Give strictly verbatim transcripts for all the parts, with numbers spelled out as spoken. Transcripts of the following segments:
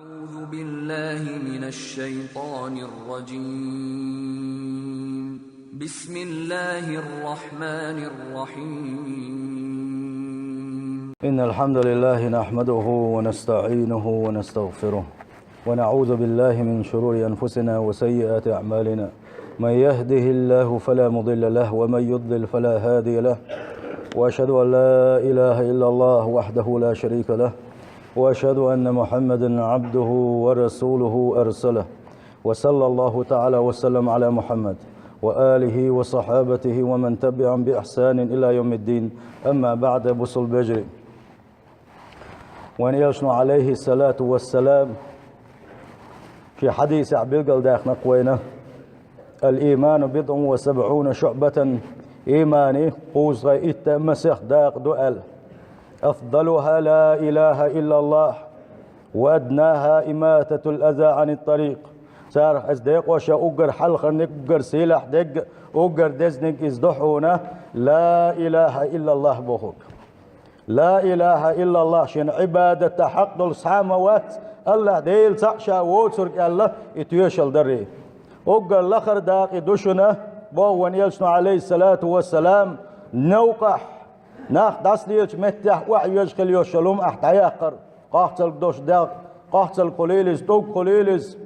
أعوذ بالله من الشيطان الرجيم. بسم الله الرحمن الرحيم. إن الحمد لله نحمده ونستعينه ونستغفره، ونعوذ بالله من شرور أنفسنا وسيئات أعمالنا. من يهده الله فلا مضل له، ومن يضلل فلا هادي له. وأشهد أن لا إله إلا الله وحده لا شريك له، وأشهد أن محمدا عبده ورسوله أرسله. وصلى الله تعالى وسلم على محمد وآله وصحابته ومن تبعهم بإحسان إلى يوم الدين. أما بعد، бусалба вежарий. Вайн Элчано, عليه الصلاة والسلام, ший хьадисехь билгалдаьккхина-кх вайна: «الإيمان بضع وسبعون شعبة», ийман кхузткъе итт а масех дакъа ду аьлла. «أفضلها لا إله إلا الله، وأدناها إماطة الأذى عن الطريق». Царах иза декъоша уггар хьалхарниг, уггар сийлахь дерг, уггар дезаниг иза ду хьуна «لا إله إلا الله» бохург. «لا إله إلا الله», шена Ӏибадатан хьакъ долуш цхьа а ма вац АллахӀ Дела, цхьаъ Ша воцург аьлла, и тоьшалла дарий. Уггар лахара дакъа ду шуна, боху вайн Элчано, عليه الصلاة والسلام, новкъахь, нах дӀасалелачу меттехь охьавоьжуш хила йолуш йолу хӀума ахь дӀаяккхар, кхоьллинчу дагӀа, кхоьллинчу хуьлийла иза, тӀулг хуьлийла иза,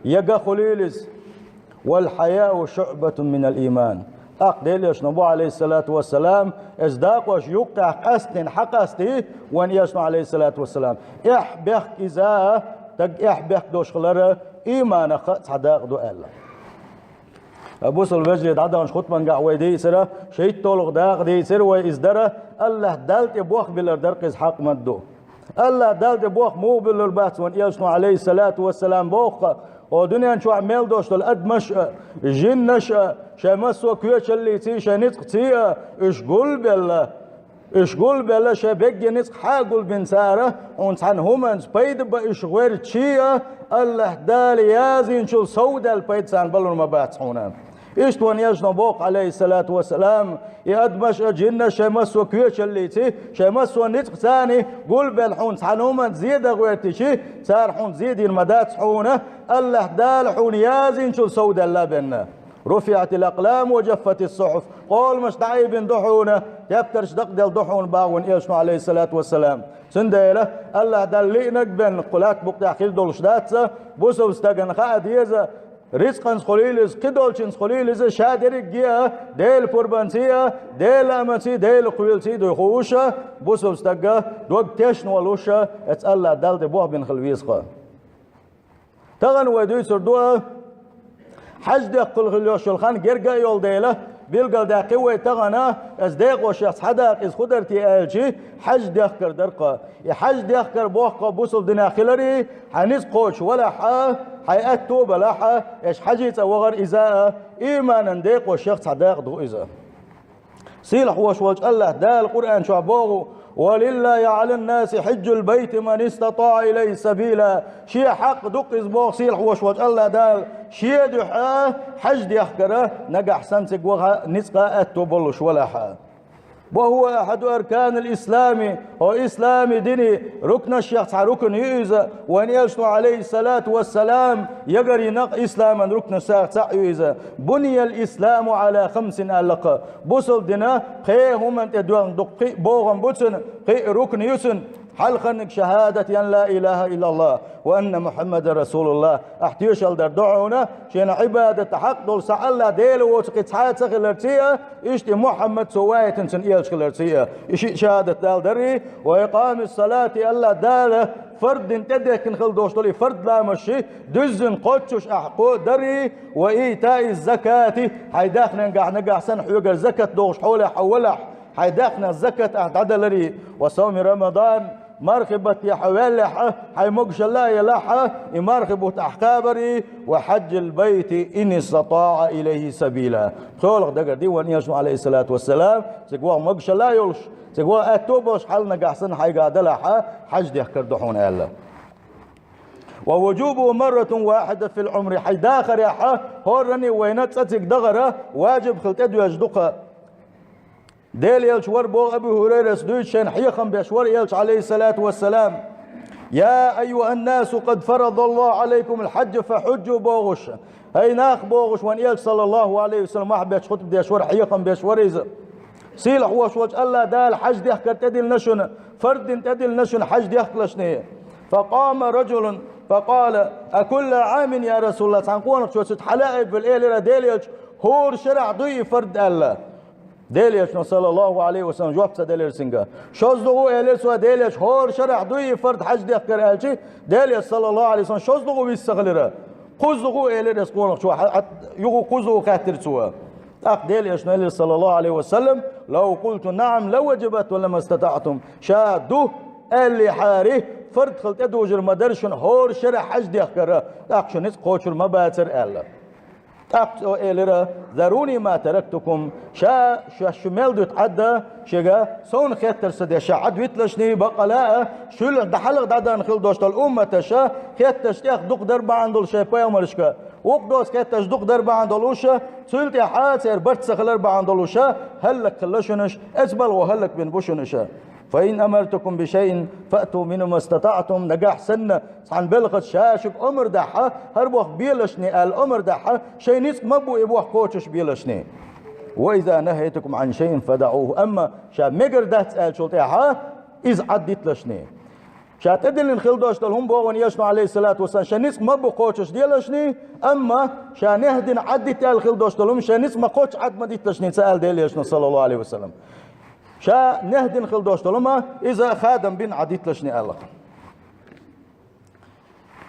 я га хуьлийла иза. «والحياء شعبة من الإيمان». ТӀаккха Делан Элчано боху, عليه الصلاة والسلام, иза дакъош юккъехь къастийна, хьан къастий, вайн Элчано, عليه الصلاة والسلام, эхь-бехк иза, стаг эхь-бехк долуш хилар ийманах а цхьа дакъа ду аьлла. Бусалба вежарий, дӀадаханчу хутбангахь вай дийцира, шийтталгӀа дакъа дийцира вай, иза дара, АллахӀ Далла тӀе бохбиллар дара-кх иза, хьакъ ма ду. АллахӀ Далла тӀе бохбан муха биллур бац, вайн Элчано, عليه الصلاة والسلام, боху-кх: «О дуьнен чохь мел долуш долу адамаш а, жиннаш а, шайн массо а коьчаллиций, шайн ницкъций а, уьш гулбелла, уьш гулбелла, шайн бегге ницкъ хьа а гулбина цара, хьуна цхьана хӀуманца пайда бан уьш гӀоьртича а, АллахӀ Дала язйинчул совдаьлла пайда царна балур ма бац хьуна». Иштта вайн Элчано боху, عليه الصلاة والسلام: «И адамаш а, жиннаш а шайн массо а коьчаллиций, шайн массо а ницкъцаний гулбелла хьуна цхьана хӀуманца зе дан гӀоьртича, цара хьуна зе дийр ма дац хьуна, АллахӀ Дала хьуна язйинчул совдаьлла бен». «رفعت الأقلام وجفت الصحف». Къоламаш дӀаайбина ду хьуна, тептарш дакъаделла ду хьуна, боху вайн Элчано, عليه الصلاة والسلام. Цундела АллахӀ Далла лиънарг бен кху лаьтта букъ тӀехь хир долуш дац, бусалба стагана хаа деза, рицкъанца хуьлийла иза, кхидолчуьнца хуьлийла иза, ша дерриге а Делан пурбанций а, Делан лаамаций, Делан кхоьлуьйтий а дуй хууш, бусалба стаг дог тешна волуш, эцу АллахӀ Далла тӀе бохбина хила веза-кх. Тахана вай дуьйцур ду, хьаьж дехкал хила йолуш йолу хан герга а йолу дела, билгалдаьккхи вай тахана, иза декъошех цхьа дакъа иза хӀун дара те аьлча, хьаьж дехкар дара-кх. И хьаьж дехкар боху-кх бусалба динехь хиларе, хьайн ницкъ кхочуш валахь а, хьайн аьтто а балахь а, аша хьаьжцӀа вахар иза а, ийманан декъошех цхьа дакъа ду иза. Сийлахь волуш волчу АллахӀ Дала Къуръан чохь боху: «ولله على الناس حج البيت من استطاع إليه سبيلا». Шен хьакъ ду-кх иза, боху сийлахь волуш волчу АллахӀ Дала, шен дуьхьа хьаьж дехкара, нагахь санна цига ваха ницкъ а, аьтто а болуш валахь а. «وهو أحد أركان الإسلام», хӀо ислами дини рукнашех цхьа рукн ю иза, вайн Элчано, عليه الصلاة والسلام, ягарйина-кх исламан рукнашех цхьаъ ю иза. «بني الإسلام على خمس», аьлла-кх. Бусалба динан пхеа хӀуманна тӀе доьгӀна ду-кх, пхиъ богӀам бу цуьнан, пхиъ рукн ю цуьнан. Хьалхарниг шахӀадат ян ла илахӀа иллаллахӀ ва анна Мухьаммадан расулуллахӀ. Ахь тоьшалла дар ду хьуна, шена Ӏибадатан хьакъ долуш цхьа АллахӀ Дела воцург кхин цхьа а ца хиларций а, иштта и Мухьаммад цо ваийтина цуьнан элча хиларций а. И шиъ шахӀадат Дала дарий, «ва икъамис салати», АллахӀ Дала фард дина тӀедехкина хила долуш долу и фард ламазаш дуьззина кхоччуш ахь кхо дарий, «ва итаиз закати», хьайн даьхненгахь нагахь санна хьоьгара закат дохуш хьолехь хьо валахь, хьайн даьхнех закат ахь дӀадаларий, «ва савми Рамадан», мархи батте хьо ваьллехь а, хьайн могушалла а елахь а, и мархи бутт ахь кхабарий, «ва хьаджил байти ин истатаӀа илайхи сабила». ПхоьалгӀа дагардий вайн Элчано, Ӏалайхиссалату вассалам, цига ваха могушалла а йолуш, цига ваха аьтто а болуш, хьал нагахь санна хьайгахь далахь а, хьаьж дехкар ду хьуна аьлла. «Ва вуджубуху марратун вахьида фил Ӏумри», хьайн дахарехь а, хӀоранна вайна цкъа цига дахар важиб хила тӀедоьжна ду-кх. Делан элча вара боху Абу ХӀурайрас дуьйцу, шайна хьехам беш вара элча, Ӏалайхиссалату вассалам. يا أيها الناس قد فرض الله عليكم الحج فحجوا бохуш. ХӀай нах бохуш, вайн Элча, саллаллаху Ӏалайхи ва саллам, мохь беш хутба деш вара, хьехам беш вара иза. Сийлахь волуш волчу АллахӀ Дала хьаж дехкар тӀедиллина шуна, фард дина тӀедиллина шуна хьаж дехкалашний. فقام رجل فقال: أكل عام يا رسول الله؟ Цхьана къонахчо цу тӀа хьала а айбина элира Делан Элча: «ХӀора шарахь дуй и фард?» аьлла. Делан Элчано, саллаллаху Ӏалайхи ва саллам, жоп ца делира цуьнга. ШозлагӀа элира цо Делан Элча: «ХӀора шарахь дуй и фард хьаж дехкар?» аьлча, Делан Элча, саллаллаху Ӏалайхи ва саллам, шозлагӀа вист ца хилира. КхозлагӀа элира иза къонахчо, хьа-, хьа-, юха кхозлагӀа хаьттира цо. ТӀаккха Делан Элчано элира, саллаллаху Ӏалайхи ва саллам: «لو قلت نعم لوجبت ولما استطعتم». Ша ду аьллехьара, фард хила тӀедужур ма дара шуна хӀора шарахь хьаж дехкар, тӀаккха шун ницкъ кхочур ма бацара аьлла. ТӀаккха цо элира: «ذروني ما تركتكم». Ша, ша шу мел дуьту Ӏадда, шега совна хеттарш ца деш, ша Ӏадвиталашний, бакъ а, ша шуьлахь дӀахьалха дӀадахана хила долуш долу умматаш, хеттарш тӀех дукха дара бахьана долуш шайн пайхамаршка, вукху доцу хеттарш дукха дара бахьана долуш, цул тӀаьхьа церан барт ца хилар бахьана долуш, хӀаллак хилла шуна уьш, эцу балхо хӀаллак бина бу шуна уьш. «فإن أمرتكم بشيء فأتوا منه ما استطعتم». Нагахь санна цхьана белхаца ша шуьга омра дахь, хӀара боху белашний аьлла омра дахь, шайн ницкъ ма бу и боху кхочуш белашний. «وإذا نهيتكم عن شيء فدعوه». Амма ша мегар дац аьллачул тӀаьхьа иза Ӏаддиталашний. Ша тӀедиллина хила долуш долу хӀума боху вайн Элчано, Ӏалайхиссалату вассалам, шайн ницкъ ма бу кхочуш делашний, амма ша нехь дина Ӏаддита аьлла хила долуш долу хӀума шайн ницкъ ма кхоччу Ӏад ма диталашний ца аьлла Делан Элчано, саллаллаху Ӏалайхи ва саллам. Ша нехь дина хила долуш долу хӀума иза хадам бина Ӏадиталашний аьлла.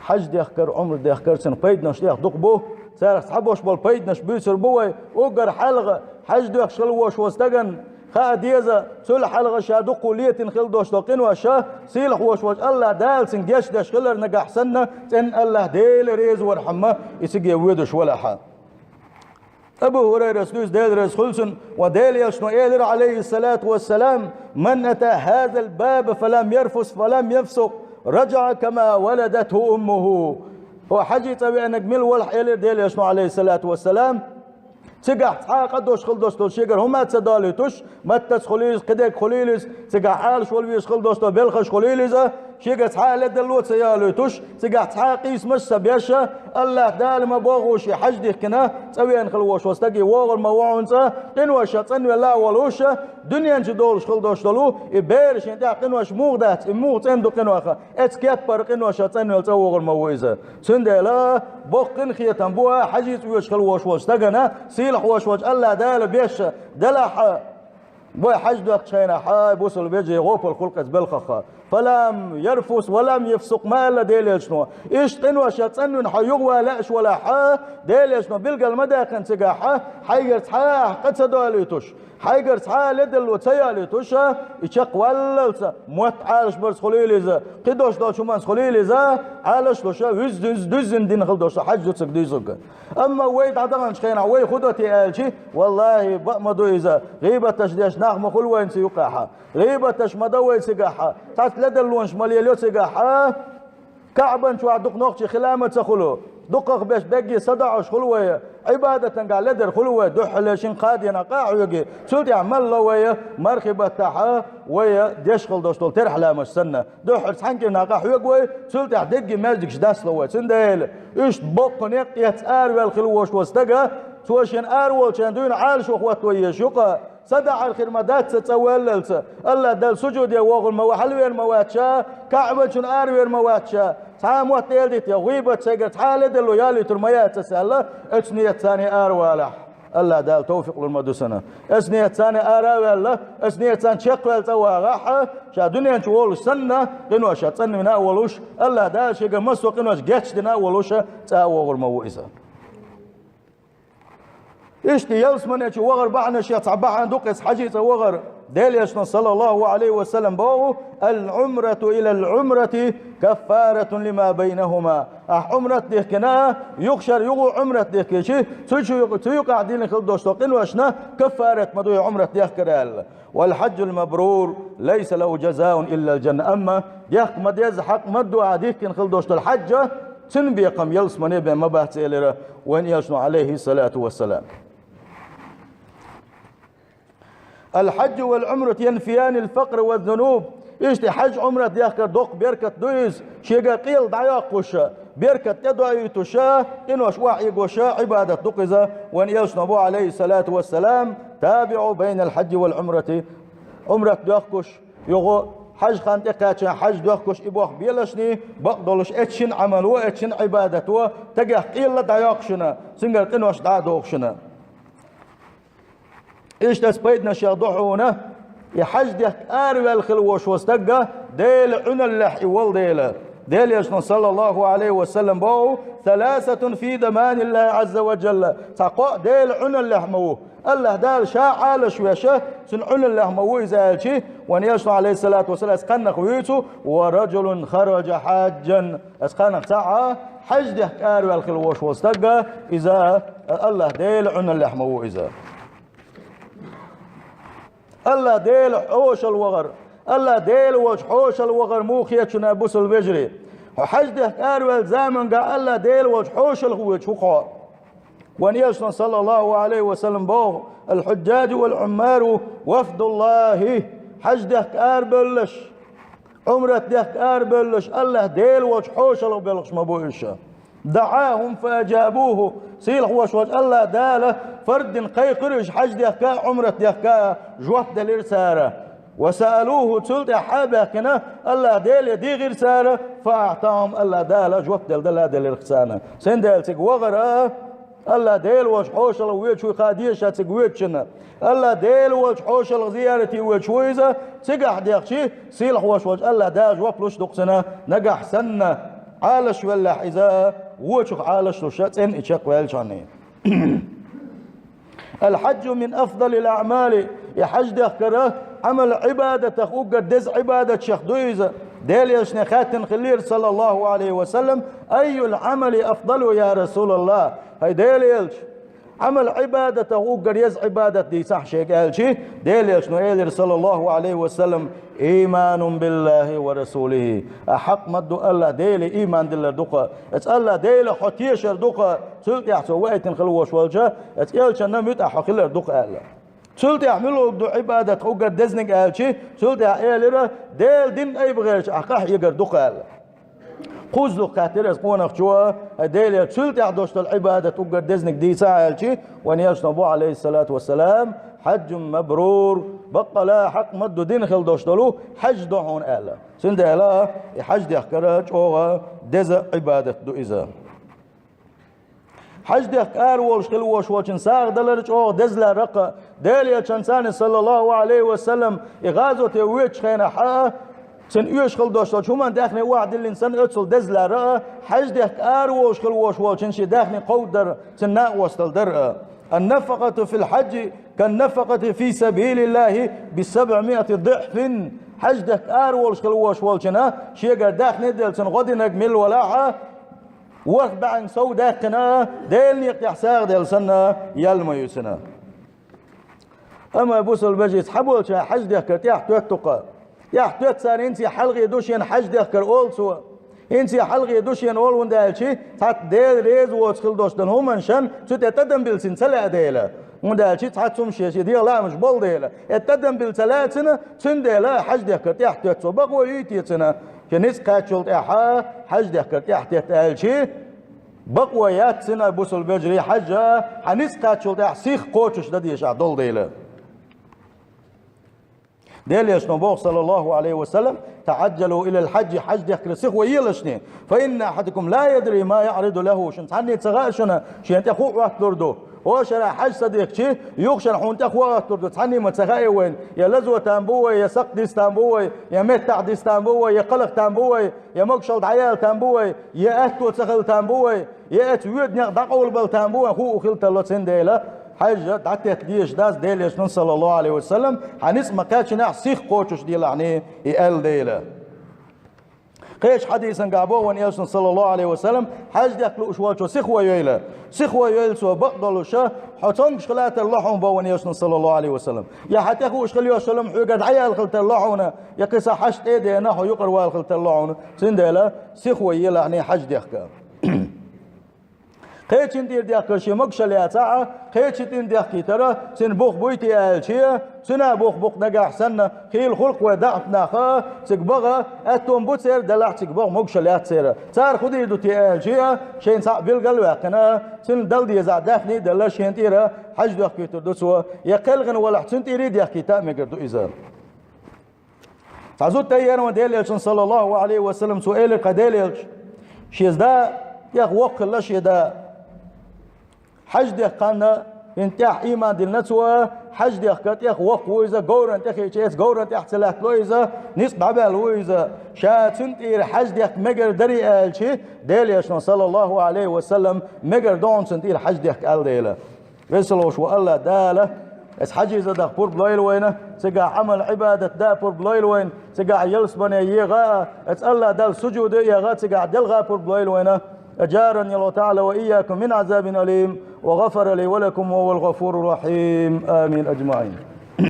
Хьаж дехкар, Ӏумра дехкар, цуьнан пайданаш тӀех дукха бу. Царах цхьаболуш болу пайданаш буьйцур бу вай. Уггар хьалха хьаж доьхуш хила волуш волу стагана хаа деза, цул хьалха ша дуккха летина хила долуш долу къинош, сийлахь волуш волчу АллахӀ Дала цуьнга гечдеш хилар, нагахь санна цӀенна АллахӀ Дела реза вархьама и циге воьдуш валахьа. Абу ХӀурайрас дуьйцу, Дела реза хуьлда цунна, вайн Делан Элчано элира, Ӏалайхиссалату вассалам: «من أتى هذا الباب فلم يرفث ولم يفسق رجع كما ولدته أمه». Хьо хьаьжцӀа веанарг мила велахь, элира Делан Элчано, Ӏалайхиссалату вассалам, цигахь цхьа а къа дош хила долуш долу шегара хӀума а ца долуьйтуш, маттаца хуьлийла иза, кхидерг хуьлийла иза, цигахь Ӏалаш волу везаш хила долуш долу белхаш хуьлийла иза, шегара цхьа а ледарло а ца йолуьйтуш, цигахь цхьа а къийсамаш а ца беш, АллахӀ Дала ма бохуш, и хьаж дихкина, цӀа веана хила волуш волу стаг и вогӀур ма ву хьуна цӀа, къиношах цӀанвелла а волуш, дуьнен чу долуш хила долуш долу и бер шен тӀехь къинош муха дац, и муха цӀена ду къинойх, эцу кеппара къиношах цӀанвелла цӀа вогӀур ма ву иза. Цундела боккха къинхетам бу хьаьжцӀа воьдуш хила волуш волчу стагана, сийлахь волуш волчу АллахӀ Дала беш, делахь, вай хьаж доьхучу хенахь, хьай бусалба вежарий, гӀопал хуьлу-кх эцу белхах. «فلم يرفث ولم يفسق», ма аьлла Делан Элчано. Иштта къиношах цӀанвина хьо юхавала лаьаш валахь, Делан Элчано билгал ма даьккхина цигахь, хьайгара цхьа а къа ца долуьйтуш, хьайгара цхьа а ледарло ца йолуьйтуш, и чекхваллалц, мотт Ӏалашбарца хуьлийла иза, кхидолуш долчу хӀуманца хуьлийла иза, Ӏалаш а луш, вуьззина, дуьззина дина хила долуш хьаж ду цига дуьйцург. Амма вай дӀадаханчу хенахь вай хӀун до те аьлча, валлахӀи, бакъ ма ду иза, гӀийбаташ деш нах ма хуьлу вайна цу юкъахь, гӀийбаташ ма до вай цигахь, цхьацца ледарлонаш ма лелайо цигахь, КаӀбан чохь дукха нохчий хила а ма ца хуьлу, дукхах берш бегге садоӀуш хуьлу вай, Ӏибадатангахь ледар хуьлу вай, дуьххьарлера шина-кхаа дийнахь къа а хьоьгий, цул тӀаьхьа мала ло вай, мархи баттахь вай деш хила долуш долу терахьламаш санна. Дуьххьара цхьана кӀирнахь къа хьоьгу вай, цул тӀаьхьа дегги маьждигаш дастло вай. Цундела иштта боккха некъ эцна араваьлла хила волуш волу стага, цо шен араволчарна дуьйна Ӏалашо хӀотто езаш ю-кх. СадаӀар хир ма дац цӀа валлалц. АллахӀ Далла сужуде вогӀур ма ву, хьалавер ма вац ша, КаӀбан чуьра аравер ма вац ша. Цхьа а мотт эладита, я гӀийбат сайгара цхьа а ледарло ялуьйтур ма яц аса аьлла, оцу нийятца царна аравалахь. АллахӀ Дала товфикъ лур ма ду шуна. Оцу нийятца царна ара а ваьлла, оцу нийятца царна чекхваьлла цӀа вагӀахь, ша дуьнен чу волуш санна, къиношах цӀанвина а волуш, АллахӀ Дала шегара массо а къинош гечдина а волуш, цӀа а вогӀур ма ву иза. Иштта ялсамане чу вахар бахьанашех цхьа бахьана ду-кх иза хьаьжцӀа вахар. Делан Элчано, саллаллаху Ӏалайхи ва саллам, боху: «العمرة إلى العمرة كفارة لما بينهما». Ахь Ӏумрат дихкина, юха шарахь юха Ӏумрат дихкича, цу чу юкъ-, цу юкъахь дина хила долуш долу къиношна каффарат ма ду и Ӏумрат дехкар аьлла. «والحج المبرور ليس له جزاء إلا الجنة». Амма дехка ма-дезза, хьакъ ма-дду ахь дихкина хила долуш долу хьаьжцӀа, цуьнан бекхам ялсамане бен ма бац, элира вайн Элчано, Ӏалайхиссалату вассалам. «الحج والعمرة ينفيان الفقر والذنوب». Иштта хьаж-Ӏумрат дехкар доккха беркат ду иза, шегара къелла дӀайоккхуш, беркат тӀедоуьйтуш, къинош охьаэгош Ӏибадат ду-кх иза, вайн Элчано боху, Ӏалайхи ссалату вассалам: «تابعوا بين الحج والعمرة». Ӏумрат доьхкуш, юха хьаж-хан тӀекхаьчча хьаж доьхкуш, и боху белашний, бакъдолуш эцу шина Ӏамало, эцу шина Ӏибадато стагах къелла дӀайоккху шуна, цуьнгара къинош дӀа а доху шуна. Иштта оцу пайданех ду хьуна, и хьаж дехка араваьлла хилла волуш волу стаг Делан Ӏуьналлехь и волу дела. Делан Элчано, саллаллаху Ӏалайхи ва саллам, боху: «ثلاثة في ضمان الله عز وجل». Цхьа кхоъ Делан Ӏуьналлехь ма ву. АллахӀ Дала Ша Ӏалаш веш, Цуьнан Ӏуьналлехь ма ву иза аьлча, вайн Элчано, Ӏалайхи ссалату вассалам, оцу кхаьннах вуьйцу: «ورجل خرج حاجا». Оцу кхаьннах цхьаъ хьаж дехка араваьлла хилла волуш волу стаг, иза АллахӀ Делан Ӏуьналлехь ма ву иза. АллахӀ Делан хьошалла вахар, АллахӀ Дела волчу хьошалла вахар муха хета шуна, бусалба вежарий? Хьо хьаж дехка араваьллачу заманахь АллахӀ Дела волчу хьошалгӀа воьдуш хӀун хьо? Вайн Элчано, саллаллаху Ӏалайхи ва саллам, боху: «الحجاج والعمار وفد الله». Хьаж дехка арабевлларш, Ӏумрат дехка арабевлларш АллахӀ Дела волчу хьошалгӀа боьлхуш ма бу уьш. «دعاهم فأجابوه». Сийлахь волуш волчу АллахӀ Дала фард дина кхайкхира уьш, хьаж дехка а, Ӏумрат дехка а, жоп делира цара. «وسألوه», цул тӀаьхьа а баьхкина, АллахӀ Деле дийгӀира цара, «فأعطاهم», АллахӀ Дала жоп дала делира царна. Цундела цига вахар а, АллахӀ Дела волчу хьошалгӀа воьдуш вуй, кхаа деза цига воьдучунна. АллахӀ Дела волчу хьошалгӀа зиярате воьдуш ву иза, цигахь дехча, сийлахь волуш волчу АллахӀ Дала жоп луш ду-кх цунна, нагахь санна Ӏалашвеллехь иза, вочух Ӏалашлуш цӀена и чекхваьллачхьана. «الحج من أفضل الأعمال». И хьаж дехкар Ӏамал-Ӏибадатех уггар деза Ӏибадатех ду иза. Делан Элчане хаьттина хиллера, саллаллаху Ӏалайхи ва саллам: «أي العمل أفضل يا رسول الله؟» ХӀай Делан Элча, Ӏамал-Ӏибадатех уггар еза Ӏибадат дийцахьа шега аьлча, Делан Элчано элира, саллаллаху Ӏалайхи ва саллам: «إيمان بالله ورسوله». Ахь хьакъ ма-дду АллахӀ Деле ийман диллар ду-кх. Оцу АллахӀ Делах хьо тешар ду-кх, цул тӀаьхьа цо ваийтина хила волуш волчу оцу Элчанна муьтӀахь хьо хилар ду-кх аьлла. Цул тӀаьхьа мила вуьгу ду Ӏибадат уггар дезниг аьлча, цул тӀаьхьа элира: «Делан дин айба гӀерташ ахь къахьегар ду-кх», аьлла. Кхуззалц хаьттира оцу къонахчо: «ХӀай Делан Элча, цул тӀаьхьа долуш долу Ӏибадат уггар дезниг дийцахьа», аьлча, вайн Элчано боху, Ӏалайхи ссалату вассалам: «حج مبرور», баккъала хьакъ ма-дду дина хила долуш долу хьаж ду хьуна аьлла. Цундела и хьаж дехкар чӀогӀа деза Ӏибадат ду иза. Хьаж дехка ара волуш хила волуш волчун сагӀа далар чӀогӀа деза лаьрра-кх. Делан Элчанца, саллаллаху Ӏалайхи ва саллам, и гӀазоте воьдучу хенахь а, цуьнан оьшуш хила долуш долчу хӀуманна даьхни охьадиллина санна, оццул деза лаьрра а, хьаж дехка ара волуш хила волуш волчун шен даьхни кховдадар, цуьнан накъосталла дар а. «النفقة في الحج كالنفقة في سبيل الله بسبعمائة ضعف». Хьаж дехка ара волуш хила волуш волчунна шегара даьхни а делла, цунна гӀо динарг мила валахь а, ворхӀ бӀаьнга сов даьккхина, Делан некъа тӀехь сагӀа делла санна, ял ма ю цуьнан. Амма, бусалба вежарий, цхьаболчара хьаж дехкар тӀехтоьтту-кх. ТӀехтоьтту цара, хӀинца хьалхе ду шена хьаж дехкар, олу цо. ХӀинца хьалхе ду шена, олу, хӀунда аьлча цхьацца Дела реза воцу хила долуш долу хӀуманашна цу тӀе тӀадам билла цуьнан ца лаьа дела. ХӀунда аьлча цхьацца хӀума шен-шен дегӀан лаамаш болу дела. И тӀадам билла ца лаьа цуьнан, цундела хьаж дехкар тӀехтоьтту цо. Бакъо юй те цуьнан? Шен ницкъ кхаччалц тӀаьхьа хьаж дехкар тӀехтетта аьлча, бакъо яц цуьнан, бусалба вежарий, хьаж а, хьан ницкъ кхаччалц тӀаьхьа сих кхочуш дан дезаш долу дела. Делан Элчано боху, саллаллаху Ӏалайхи ва саллам: «تعجلوا إلى الحج», хьаж дехкара сихо елашний. «فإن أحدكم لا يدري ما يعرض له». Шуна цхьанне ца хаьа шуна шена тӀе хӀун Ӏотталур ду. О, шарахь хьаж ца дихкича, юха шарахь хьуна тӀе хӀун Ӏотталур ду, цхьанне ма ца хаьа вайна. Я лазо там бу вай, я сакхт диса там бу вай, я меттахь диса там бу вай, я кхалха там бу вай, я могушалла дӀаяьлла там бу вай, я аьтто ца хилла там бу вай, я эцу воьду некъ дӀакъовлабала там бу вай, хӀун а хила тарло, цундела хьаж дӀатетта дезаш дац, Делан Элчано, саллаллаху Ӏалайхи ва саллам, хьан ницкъ ма кхаьччинехь сих кхочуш делахь, и аьлла дела. Кхечу хьадисангахь боху вайн Элчано, саллаллаху Ӏалайхи ва саллам, хьаж дехка лууш волчо сихо йойла. Сихо йойла цо, бакъдолуш, хьо цомгуш хила тарло хьуна, боху вайн Элчано, саллаллаху Ӏалайхи ва саллам. Я хьан тӀехуш хила йолуш йолу хӀума хьоьгара дӀаяьлла хила тарло хьуна, я кхин сахьт хьаштӀе а деана хьо юкъара вала хила тарло хьуна. Цундела сихо елахь хьаж дехка. Кхечун тӀера дехкар шен могашалла яцахь а, кхечун тӀера дехкийтар цуьнан бух буй те аьлча, цуьнан бух бу-кх нагахь санна, хийла хуьлу-кх вай даӀватехь нах, цига баха аьтту бу церан, делахь цига баха могашалла яц церан. Цара хӀун дийр ду те аьлча, шайна цхьаъ билгал а ваьккхина, цуьнан дала дезахь даьхни а делла, шен тӀера хьаьж дохкуьйтур ду цо, я кхелхина валахь, цуьнан тӀера а дехкийта а мегар ду иза. Цхьа зуда тӀееана вайн Делан Элчанна, саллаллаху Ӏалайхи ва саллам, цо элира, кхин Делан Элча, шен да тӀех воккха хилла, шен да. Хьаьж дехкина, хӀинца тӀаьхьа ийман диллина цо, хьаьж дехка тӀех воккха ву иза, говрана тӀе хиъча, эца говрана тӀехь ца лаьттало иза, ницкъ дӀабаьлла ву иза. Ша цуьнан тӀера хьаьж дехка мегар дарий аьлча, Делан Элчано, саллаллаху Ӏалайхи ва саллам, мегар ду хьуна цуьнан тӀера хьаьж дехка аьлла дела. Веза-воккха волу АллахӀ Дала, аса хьаьжцӀа даха пурба лойла вайна, цигахь Ӏамал-Ӏибадат дан пурба лойла вайна, цигахь ялсамане еха а, аса АллахӀ Далла сужуд а яха, цигахь делха пурба лойла вайна. أجارني الله تعالى وإياكم من عذاب أليم، وغفر لي ولكم، وهو الغفور الرحيم. آمين أجمعين.